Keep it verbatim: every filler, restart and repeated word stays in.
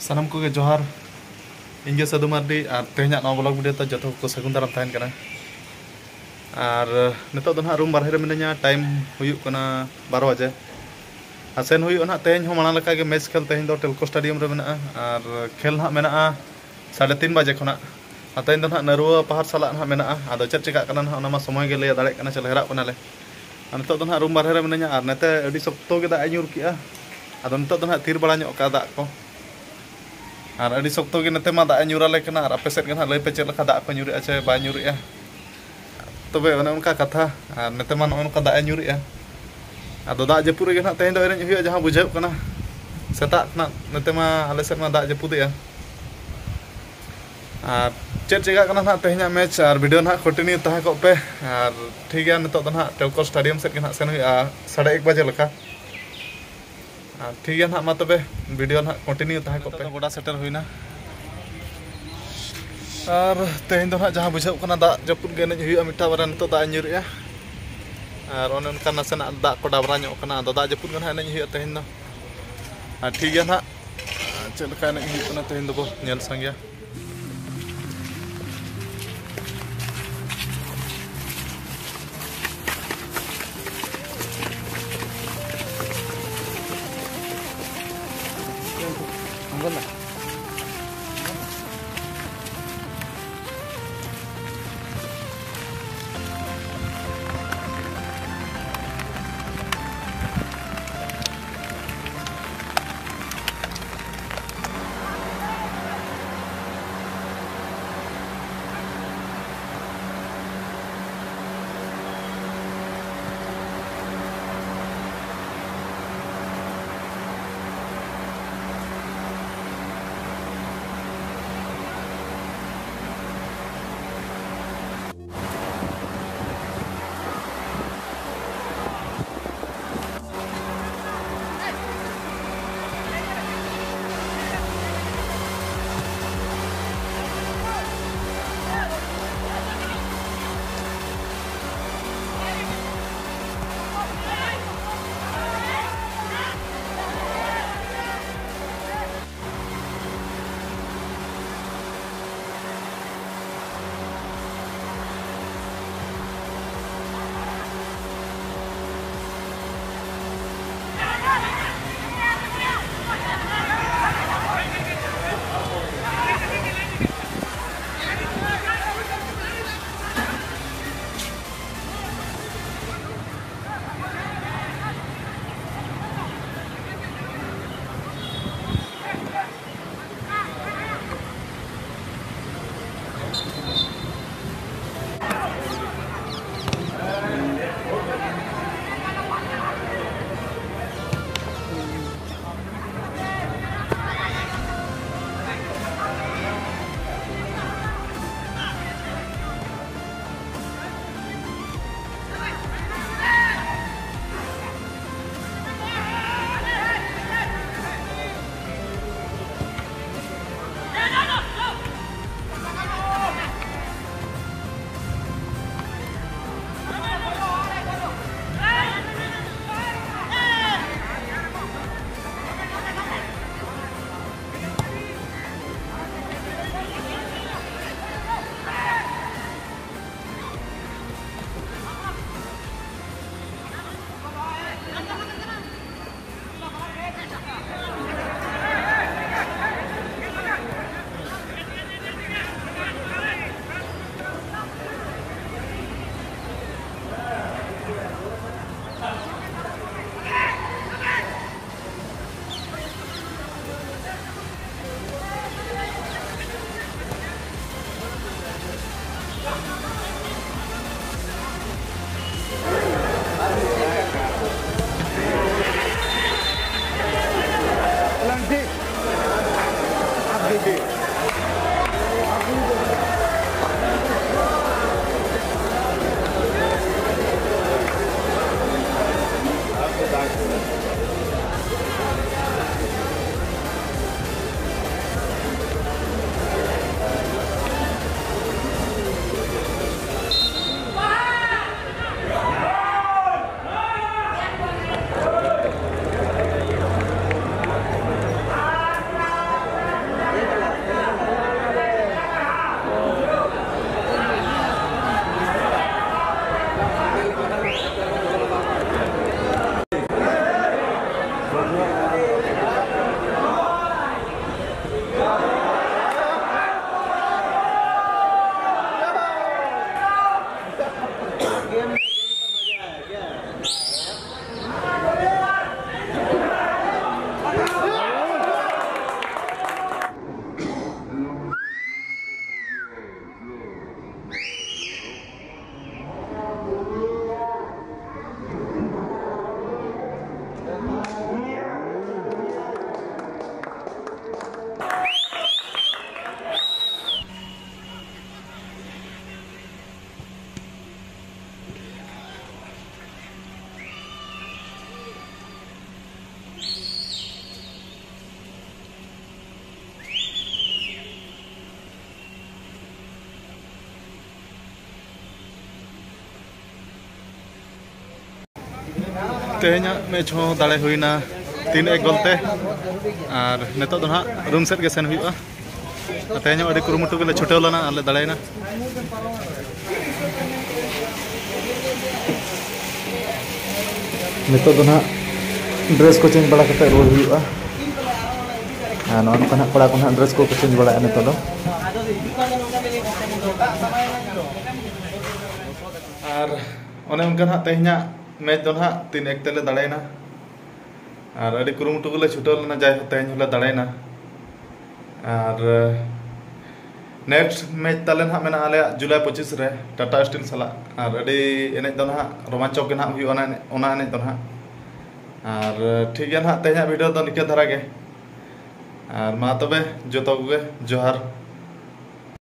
ᱥᱟᱱᱟᱢ ᱠᱚᱜᱮ ᱡᱚᱦᱟᱨ᱾ ᱤᱧ ᱜᱮ ᱥᱟᱹᱫᱷᱩ ᱢᱟᱨᱰᱤ, ᱟᱨ ᱛᱮᱦᱮᱧᱟᱜ ᱱᱚᱣᱟ ᱵᱞᱚᱜ ᱵᱷᱤᱰᱤᱭᱳ ᱛᱮ ᱡᱚᱛᱚ ᱠᱚ ᱥᱟᱹᱜᱩᱱ ᱫᱟᱨᱟᱢ ᱛᱟᱦᱮᱱ ᱠᱟᱱᱟ᱾ ᱟᱨ ᱱᱤᱛᱚᱜ ᱫᱚ ᱱᱟᱦᱟᱜ ᱨᱩᱢ ᱵᱟᱨᱦᱮ ᱨᱮ ᱢᱤᱱᱟᱹᱧᱟ, ᱴᱟᱭᱤᱢ ᱦᱩᱭᱩᱜ ᱠᱟᱱᱟ ᱵᱟᱨᱚ ᱵᱟᱡᱮ᱾ ᱟᱨ ᱥᱮᱱ ᱦᱩᱭᱩᱜᱼᱟ ᱱᱟᱦᱟᱜ ᱛᱮᱦᱮᱧ ᱦᱚᱸ ᱢᱟᱲᱟᱝ ᱞᱮᱠᱟ ᱜᱮ, ᱢᱮᱪ ᱠᱷᱮᱞ ᱛᱮᱦᱮᱧ ᱫᱚ ᱴᱮᱞᱠᱳ ᱥᱴᱮᱰᱤᱭᱟᱢ ᱨᱮ ᱢᱮᱱᱟᱜᱼᱟ᱾ ᱟᱨ ᱠᱷᱮᱞ ᱱᱟᱦᱟᱜ ᱢᱮᱱᱟᱜᱼᱟ ᱥᱟᱲᱮ ᱛᱤᱱ ᱵᱟᱡᱮ ᱠᱷᱚᱱᱟᱜ᱾ ᱟᱨ ᱛᱮᱦᱮᱧ ᱫᱚ ᱱᱟᱦᱟᱜ ᱱᱟᱹᱨᱩᱣᱟᱹ ᱯᱟᱦᱟᱲ ᱥᱟᱞᱟᱜ ᱱᱟᱦᱟᱜ ᱢᱮᱱᱟᱜᱼᱟ᱾ ᱟᱫᱚ ᱪᱮᱫ ᱪᱮᱠᱟᱜ ᱠᱟᱱᱟ ᱱᱟᱦᱟᱜ ᱚᱱᱟ ᱢᱟ ᱥᱚᱢᱚᱭ ᱜᱮ ᱞᱟᱹᱭ ᱫᱟᱲᱮᱭᱟᱜ ᱠᱟᱱᱟ, ᱪᱮᱞᱦᱮᱨᱟᱜ ᱠᱟᱱᱟᱞᱮ᱾ ᱟᱨ ᱱᱤᱛᱚᱜ ᱫᱚ ᱱᱟᱦᱟᱜ ᱨᱩᱢ ᱵᱟᱨᱦᱮ ᱨᱮ ᱢᱤᱱᱟᱹᱧᱟ, ᱟᱨ ᱱᱚᱛᱮ ᱟᱹᱰᱤ ᱥᱚᱠᱛᱚ ᱜᱮ ᱫᱟᱜ ᱮ ᱧᱩᱨ ᱠᱮᱜᱼᱟ᱾ ᱟᱫᱚ ᱱᱤᱛᱚᱜ ᱫᱚ ᱱᱟᱦᱟᱜ ᱛᱷᱤᱨ ᱵᱟᱲᱟ ᱧᱚᱜ ᱠᱟᱜᱼᱟ ᱫᱟᱜ ᱠᱚ᱾ ᱟᱨ ᱟᱹᱰᱤ ᱥᱚᱠᱛᱚ ᱜᱮ ᱱᱚᱛᱮ ᱢᱟ ᱫᱟᱜ ᱮ ᱧᱩᱨ ᱟᱞᱮ ᱠᱟᱱᱟ᱾ ᱟᱨ ᱟᱯᱮ ᱥᱮᱫ ᱜᱮ ᱱᱟᱦᱟᱜ ᱞᱟᱹᱭ ᱯᱮ, ᱪᱮᱫ ᱞᱮᱠᱟ ᱫᱟᱜ ᱠᱚ ᱧᱩᱨᱮᱜᱼᱟ ᱪᱮ ᱵᱟᱭ ᱧᱩᱨᱮᱜᱼᱟ? ᱛᱚᱵᱮ ᱚᱱᱮ ᱚᱱᱠᱟ ᱠᱟᱛᱷᱟ᱾ ᱟᱨ ᱱᱚᱛᱮ ᱢᱟ ᱱᱚᱜᱼᱚ ᱱᱚᱝᱠᱟ ᱫᱟᱜ ᱮ ᱧᱩᱨᱮᱜᱼᱟ᱾ ᱟᱫᱚ ᱫᱟᱜ ᱡᱟᱹᱯᱩᱫ ᱨᱮᱜᱮ ᱱᱟᱦᱟᱜ ᱛᱮᱦᱮᱧ ᱫᱚ ᱮᱱᱮᱡ ᱦᱩᱭᱩᱜᱼᱟ, ᱡᱟᱦᱟᱸ ᱵᱩᱡᱷᱟᱹᱜ ᱠᱟᱱᱟ᱾ ᱥᱮᱛᱟᱜ ᱠᱷᱚᱱᱟᱜ ᱱᱚᱛᱮ ᱢᱟ, ᱟᱞᱮ ᱥᱮᱫ ᱢᱟ ᱫᱟᱜ ᱡᱟᱹᱯᱩᱫᱮᱜᱼᱟ᱾ ᱟᱨ ᱪᱮᱫ ᱪᱮᱠᱟᱜ ᱠᱟᱱᱟ ᱱᱟᱦᱟᱜ ᱛᱮᱦᱮᱧᱟᱜ ᱢᱮᱪ, ᱟᱨ ᱵᱷᱤᱰᱤᱭᱳ ᱱᱟᱦᱟᱜ ᱠᱚᱱᱴᱤᱱᱤᱭᱩ ᱛᱟᱦᱮᱸ ᱠᱚᱜ ᱯᱮ᱾ ᱟᱨ ᱴᱷᱤᱠ ᱜᱮᱭᱟ, ᱱᱤᱛᱚᱜ ᱫᱚ ᱱᱟᱦᱟᱜ ᱴᱮᱞᱠᱳ ᱥᱴᱮᱰᱤᱭᱟᱢ ᱥᱮᱫ ᱜᱮ ᱱᱟᱦᱟᱜ ᱥᱮᱱ ᱦᱩᱭᱩᱜᱼᱟ ᱥᱟᱲᱮ ᱮᱠ ᱵᱟᱡᱮ ᱞᱮᱠᱟ᱾ ᱟᱨ ᱴᱷᱤᱠ ᱜᱮᱭᱟ ᱱᱟᱦᱟᱜ, ᱢᱟ ᱛᱚᱵᱮ ᱵᱷᱤᱰᱤᱭᱳ ᱱᱟᱦᱟᱜ ᱠᱚᱱᱴᱤᱱᱤᱭᱩ ᱛᱟᱦᱮᱸ ᱠᱚᱜ ᱯᱮ᱾ ᱱᱤᱛᱚᱜ ᱫᱚ ᱜᱚᱰᱟ ᱥᱮᱴᱮᱨ ᱦᱩᱭᱱᱟ᱾ ᱟᱨ ᱛᱮᱦᱮᱧ ᱫᱚ ᱱᱟᱦᱟᱜ ᱡᱟᱦᱟᱸ ᱵᱩᱡᱷᱟᱹᱜ ᱠᱟᱱᱟ, ᱫᱟᱜ ᱡᱟᱹᱯᱩᱫ ᱜᱮ ᱮᱱᱮᱡ ᱦᱩᱭᱩᱜᱼᱟ ᱢᱤᱫᱴᱟᱝ ᱵᱟᱨᱭᱟ᱾ ᱱᱤᱛᱚᱜ ᱫᱟᱜ ᱮ ᱧᱩᱨᱮᱜᱼᱟ᱾ ᱟᱨ ᱚᱱᱮ ᱚᱱᱠᱟ ᱱᱟᱥᱮᱱᱟᱜ ᱫᱟᱜ ᱠᱚ ᱰᱟᱵᱽᱨᱟ ᱧᱚᱜ ᱠᱟᱱᱟ᱾ ᱟᱫᱚ ᱫᱟᱜ ᱡᱟᱹᱯᱩᱫ ᱜᱮ ᱱᱟᱦᱟᱜ ᱮᱱᱮᱡ ᱦᱩᱭᱩᱜᱼᱟ ᱛᱮᱦᱮᱧ ᱫᱚ᱾ ᱟᱨ ᱴᱷᱤᱠ ᱜᱮᱭᱟ ᱱᱟᱦᱟᱜ, ᱪᱮᱫ ᱞᱮᱠᱟ ᱮᱱᱮᱡ ᱦᱩᱭᱩᱜ ᱠᱟᱱᱟ ᱛᱮᱦᱮᱧ ᱫᱚᱵᱚ ᱧᱮᱞ ᱥᱟᱸᱜᱮᱭᱟ᱾ ᱛᱮᱦᱮᱧᱟᱜ ᱢᱮᱪ ᱦᱚᱸ ᱫᱟᱲᱮ ᱦᱩᱭᱱᱟ ᱛᱤᱱ ᱮᱠ ᱜᱳᱞ ᱛᱮ᱾ ᱟᱨ ᱱᱤᱛᱚᱜ ᱫᱚ ᱱᱟᱦᱟᱜ ᱨᱩᱢ ᱥᱮᱫ ᱜᱮ ᱥᱮᱱ ᱦᱩᱭᱩᱜᱼᱟ᱾ ᱟᱨ ᱛᱮᱦᱮᱧ ᱦᱚᱸ ᱟᱹᱰᱤ ᱠᱩᱨᱩᱢᱩᱴᱩ ᱜᱮᱞᱮ ᱪᱷᱩᱴᱟᱹᱣ ᱞᱮᱱᱟ ᱟᱨ ᱞᱮ ᱫᱟᱲᱮᱭᱮᱱᱟ᱾ ᱱᱤᱛᱚᱜ ᱫᱚ ᱱᱟᱦᱟᱜ ᱰᱨᱮᱥ ᱠᱚ ᱪᱮᱧᱡᱽ ᱵᱟᱲᱟ ᱠᱟᱛᱮ ᱨᱩᱣᱟᱹᱲ ᱦᱩᱭᱩᱜᱼᱟ᱾ ᱟᱨ ᱱᱚᱜᱼᱚ ᱱᱚᱝᱠᱟ ᱱᱟᱦᱟᱜ ᱠᱚᱲᱟ ᱠᱚ ᱱᱟᱦᱟᱜ ᱰᱨᱮᱥ ᱠᱚᱠᱚ ᱪᱮᱧᱡᱽ ᱵᱟᱲᱟᱭᱟ ᱱᱤᱛᱚᱜ ᱫᱚ᱾ ᱟᱨ ᱚᱱᱮ ᱚᱱᱠᱟ ᱱᱟᱦᱟᱜ ᱛᱮᱦᱮᱧᱟᱜ ᱢᱮᱪ ᱫᱚ ᱱᱟᱦᱟᱜ ᱛᱤᱱ ᱮᱠ ᱛᱮᱞᱮ ᱫᱟᱲᱮᱭᱮᱱᱟ᱾ ᱟᱨ ᱟᱹᱰᱤ ᱠᱩᱨᱩᱢᱩᱴᱩ ᱜᱮᱞᱮ ᱪᱷᱩᱴᱟᱹᱣ ᱞᱮᱱᱟ, ᱡᱟᱭᱦᱳᱠ ᱛᱮᱦᱮᱧ ᱦᱚᱸᱞᱮ ᱫᱟᱲᱮᱭᱮᱱᱟ᱾ ᱟᱨ ᱱᱮᱠᱥᱴ ᱢᱮᱪ ᱛᱟᱞᱮ ᱱᱟᱦᱟᱜ ᱢᱮᱱᱟᱜᱼᱟ ᱟᱞᱮᱭᱟᱜ ᱡᱩᱞᱟᱭ ᱯᱚᱸᱪᱤᱥ ᱨᱮ ᱴᱟᱴᱟ ᱥᱴᱤᱞ ᱥᱟᱞᱟᱜ᱾ ᱟᱨ ᱟᱹᱰᱤ ᱮᱱᱮᱡ ᱫᱚ ᱱᱟᱦᱟᱜ ᱨᱳᱢᱟᱧᱪᱚᱠ ᱜᱮ ᱱᱟᱦᱟᱜ ᱦᱩᱭᱩᱜᱼᱟ ᱚᱱᱟ ᱮᱱᱮᱡ, ᱚᱱᱟ ᱮᱱᱮᱡ ᱫᱚ ᱱᱟᱦᱟᱜ᱾ ᱟᱨ ᱴᱷᱤᱠ ᱜᱮᱭᱟ ᱱᱟᱦᱟᱜ, ᱛᱮᱦᱮᱧᱟᱜ ᱵᱷᱤᱰᱤᱭᱳ ᱫᱚ ᱱᱤᱠᱟᱹ ᱫᱷᱟᱨᱟ ᱜᱮ᱾ ᱟᱨ ᱢᱟ ᱛᱚᱵᱮ ᱡᱚᱛᱚ ᱠᱚᱜᱮ ᱡᱚᱦᱟᱨ᱾